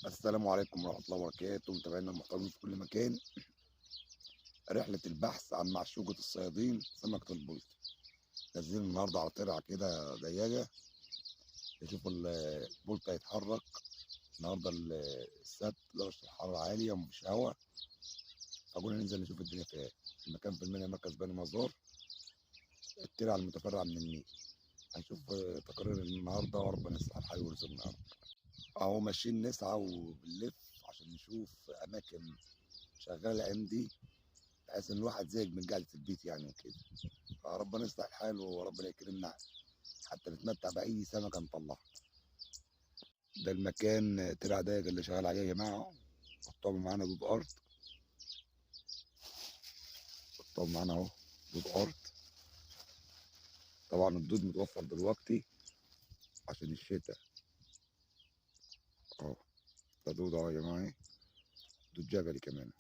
السلام عليكم ورحمة الله وبركاته، متابعينا المحترمين في كل مكان. رحلة البحث عن معشوقة الصيادين سمكة البلطي. نازلين النهارده على ترعة كده ضيقة نشوف البلطي هيتحرك. النهارده السبت، درجة الحرارة عالية ومفيش هوا، فقلنا ننزل نشوف الدنيا فيها ايه. المكان في المنيا، مركز بني مزار، الترعة المتفرعة من النيل. هنشوف تقارير النهارده وربنا يصلح الحال ويرزقنا يا رب. اهو ماشيين نسعى وبنلف عشان نشوف اماكن شغالة الايام دي، بحيث ان الواحد زهق من قعدة البيت يعني وكده. فربنا يصلح الحال وربنا يكرمنا حتى نتمتع باي سمكة نطلعها. ده المكان ترع ضيق اللي شغال عليه يا جماعة. الطعم معانا دود ارض، الطعم معانا اهو دود ارض. طبعا الدود متوفر دلوقتي عشان الشتاء. اهو ده دود اهو يا جماعة، دود جبلي كمان.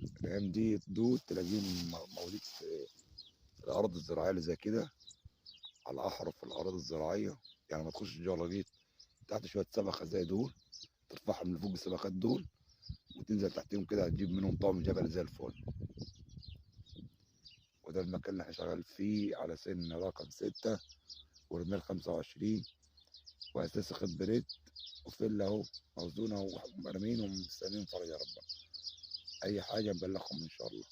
الايام دي دود تلاقيه موجود في الارض الزراعية اللي زي كده، على احرف الاراضي الزراعية. يعني ما تخش جراجيط تحت شوية سبخه زي دول، ترفعهم لفوق السبخات دول وتنزل تحتهم كده، هتجيب منهم طعم جبل زي الفل. وده المكان اللي احنا شغال فيه على سن رقم 6 ورمال 25، واساس خط بريد وفيلا اهو موزونة ومرمين ومستنيين فرج يا رب. اي حاجة نبلغهم ان شاء الله.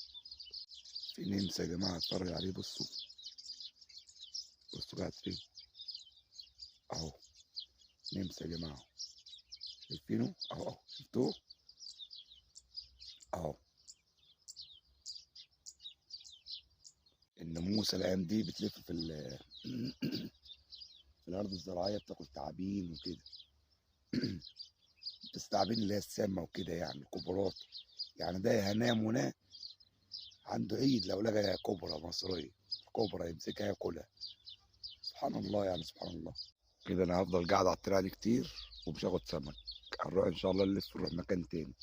في نمس يا جماعة اتفرج عليه، بصوا بصوا قاعد فين اهو. نمس يا جماعة، شايفينه اهو اهو، شفتوه اهو. الناموسه الايام دي بتلف في في الارض الزراعية، بتاكل تعابين وكده. بس تعابين اللي هي السامة وكده يعني، الكبرات يعني. ده هنام هنا عنده عيد لو لقى كبرى مصرية، كبرى يمسكها ياكلها. سبحان الله يعني، سبحان الله. كده انا هفضل قاعد على الترعه دي كتير ومش هاخد سمك. هنروح ان شاء الله نلف نروح مكان تاني،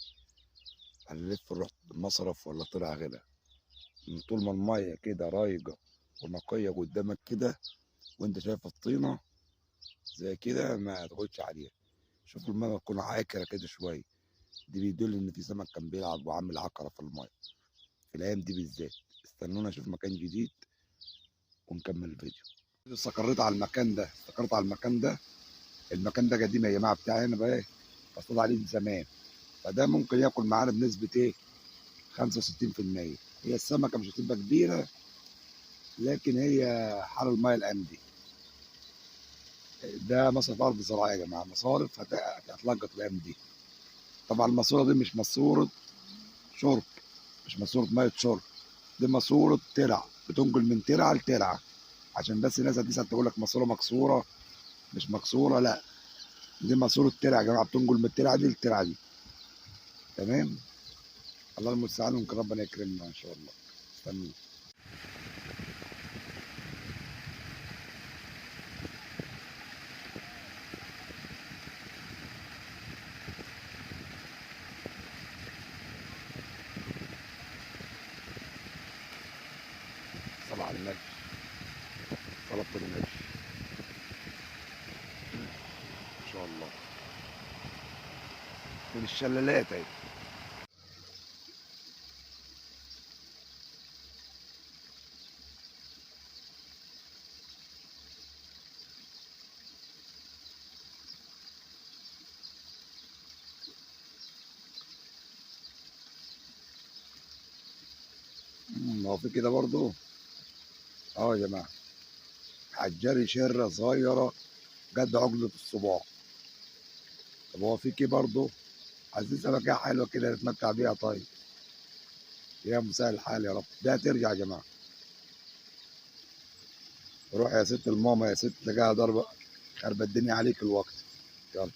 هنلف نروح مصرف ولا طلع غلا. من طول ما المية كده رايقة ونقيه قدامك كده وانت شايف الطينه زي كده، ما تاخدش عليها. شوف المية تكون عاكره كده شوية، دي بيدل ان في سمك كان بيلعب وعامل عكره في المية في الايام دي بالذات. استنونا اشوف مكان جديد ونكمل الفيديو. استقريت على المكان ده، استقريت على المكان ده. المكان ده قديم يا جماعة بتاعي انا بقى، بصطاد عليه من زمان. فده ممكن ياكل معانا بنسبة ايه 65%. هي السمكة مش هتبقى كبيرة، لكن هي حر المية الايام دي. ده مصرف ارض زراعية يا جماعة، مصارف هتلقط الايام دي. طبعا الماسورة دي مش ماسوره شرب، مش ماسوره مية شرب، دي ماسوره ترع، بتنقل من ترعه لترعه. عشان بس الناس هتسال تقول لك ماسوره مكسورة مش مكسورة، لا دي ماسوره ترع يا جماعة، بتنقل من الترعه دي للترعه دي. تمام، الله المستعان، وممكن ربنا يكرمنا ان شاء الله. استنوا. صلاة على النبي، صلاة النبي ان شاء الله. من الشلالات اهي. ما هو في كده برضو اهو يا جماعة، حجري شره صغيرة قد عقله الصباع. طب هو في كده برضو؟ عايزين سمكة حلوة كده نتمتع بيها. طيب يا مسهل الحال يا رب. ده هترجع يا جماعة. روح يا ست الماما، يا ست تلاقيها ضربه خربت الدنيا عليك الوقت. يلا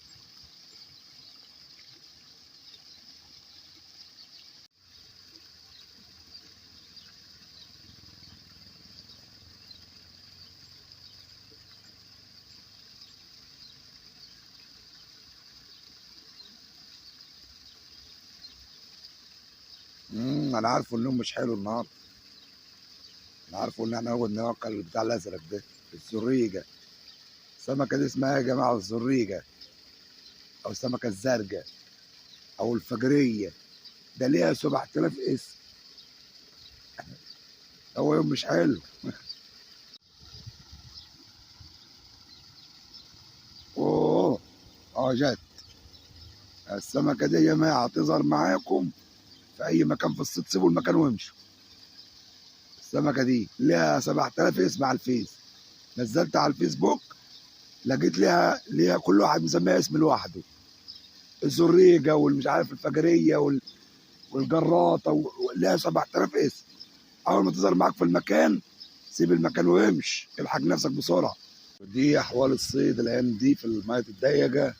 انا عارفه النوم مش حلو النهارده. انا عارفه ان احنا نقعد ناكل البتاع الازرق ده، الزريجه. السمكة دي اسمها ايه يا جماعة؟ الزريجه. او السمكة الزرقاء او الفجريه، ده ليها 7000 اسم. هو يوم مش حلو. اوه جت السمكة دي يا جماعة، هتظهر معاكم في اي مكان في الصيد، سيبوا المكان وامشوا. السمكة دي ليها 7000 اسم على الفيس، نزلت على الفيسبوك لقيت ليها كل واحد مسميها اسم لوحده، الزريجه والمش عارف الفجريه والجراطه، ليها 7000 اسم. اول ما تظهر معاك في المكان سيب المكان وامشي، الحق نفسك بسرعة. دي احوال الصيد الايام دي في المية الضيقه.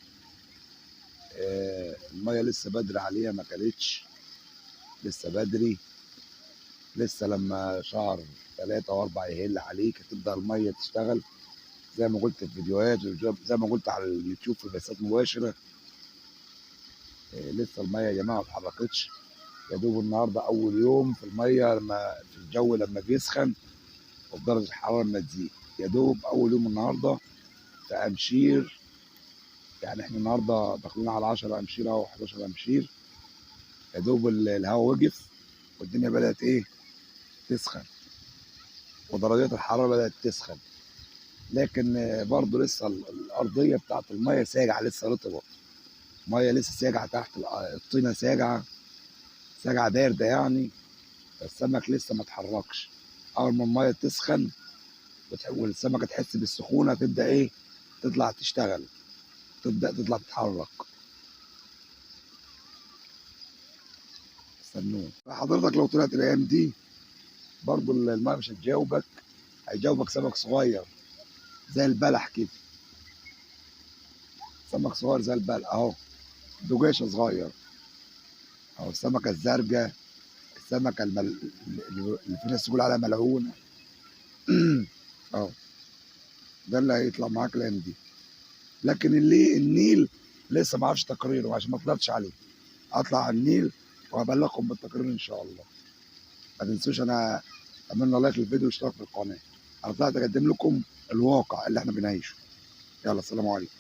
المية لسه بدري عليها، ما كلتش لسه بدري، لسه لما شهر 3 و4 يهل عليك هتبدا المية تشتغل، زي ما قلت في فيديوهات، زي ما قلت على اليوتيوب في بثات مباشرة. لسه المية يا جماعة ما اتحركتش، يا دوب النهارده اول يوم في المية، لما في الجو لما بيسخن ودرجة الحرارة لما تزيد، يا دوب اول يوم النهارده في امشير. يعني احنا النهارده داخلين على 10 امشير او 11 امشير، يا دوب الهواء وقف والدنيا بدات ايه تسخن، ودرجات الحرارة بدات تسخن، لكن برضه لسه الارضية بتاعت المية ساجعه، لسه رطبه، المية لسه ساجعه تحت الطينه، ساجعه ساجعه باردة يعني، فالسمك لسه ما اتحركش. اول ما المية تسخن والسمكه تحس بالسخونه تبدا ايه تطلع تشتغل، تبدا تطلع تتحرك. استنوه حضرتك لو طلعت الايام دي برضو المية مش هتجاوبك، هيجاوبك سمك صغير زي البلح كده، سمك صغير زي البلح اهو، دجاشه صغير اهو، السمكة الزرقاء، السمكة اللي في ناس تقول عليها ملعونة اهو، ده اللي هيطلع معاك الايام دي. لكن اللي النيل لسه ما اعرفش تقريره عشان ما طلعتش عليه، اطلع على النيل وهبلغكم بالتقرير ان شاء الله. ما تنسوش انا عملنا لايك للفيديو واشتراك في القناة. انا طلعت اقدم لكم الواقع اللي احنا بنعيشه. يلا السلام عليكم.